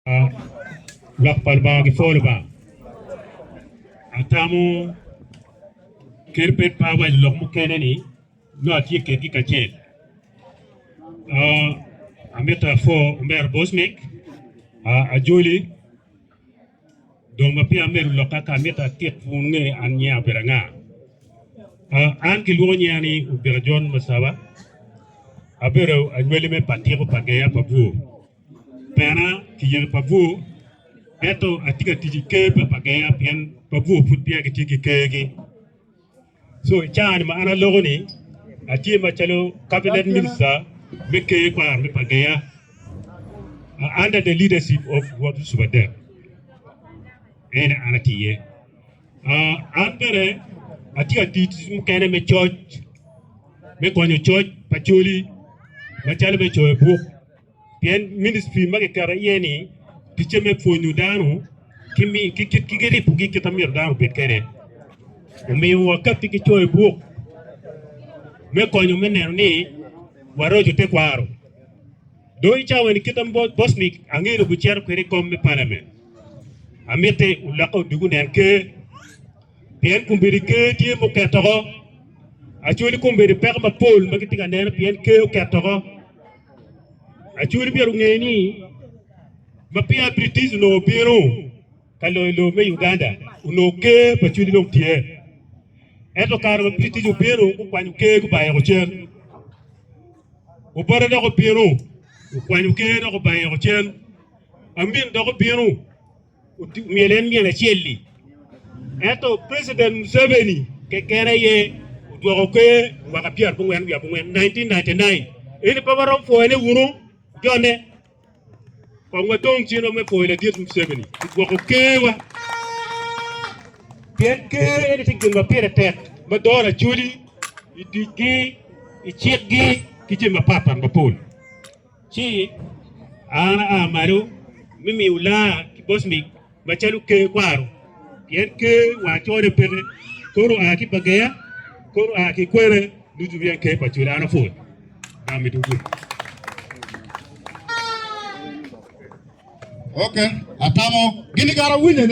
Lwak pa Lubanga gipwo Lubanga. Atamo kadi bed pe awaco lok mukene ni nongo atye kedgi kacel. Amito apwo omera Bosmic, Ajoli, dong ma peya amedo lokka ka amito atit wun nge an nyinga obedo anga. An kilwongo nyinga ni Obira John Masaba, abedo anywali me Patiko pa Geya pa Bur. Pena kiyeko pa bur, ento atye ka tic i ker pa Pageya pien pa bur pud peya gitye ki kergi. So i caa-ni ma an aloko-ni, atye macalo cabinet minister me ker kwaro me Pageya under the leadership of Rwot Yucuf Adek. En an atye iye. An bene atye ka tic tic mukene me coc, me konyo coc pa coli macalo me coyo buk. Pien ministri ma kiketo iye-ni ticce me pwonyo dano ki kit ripogi kit ma myero dano obed kwede. Omiyo wakatti ki coyo buk me konyo me neno ni waroco tekwaro. Dong i cawa-ni kit ma Bosmic angeyo ni gucito kwede i kom me palament, amiti olokke odug onen ker pien kombeddi ker tye muketo oko. Acholi kombeddi peko mapol ma gitye ka neno pien ker oketo oko. Acholi myero onge ni ma peya British onongo obino ka loyo lobo me Uganda, onongo ker pa Acholi dong tye. Ento kare ma British obino gukwanyo ker gubayoko cen. Obote dok obino okwanyo ker dok obayoko cen. Amin dok obino Myel en myel acel-li. Ento President Museveni keken aye odwoko ker mwaka pyerabongwen wiye abongwen, 1999. Eni pe waromo pwoyone wunu jone. Kong wadong cinwa me pwoyo ladit Museveni pi gwoko kerwa. Pien ker eni tye gin ma pire tek ma doro Acholi i ticgi, i cikgi ki jami mapatpat mapol. Ci an aa malo me miyo laa ki Bosmic macalo ker kwaro, pien ker wa acone peke, kono oa ki Bageya, kono oa ki kwene, ducu pien ker pa Cwila an apwod. Lubanga mito gum. Ok, atamo gini kara winye ne.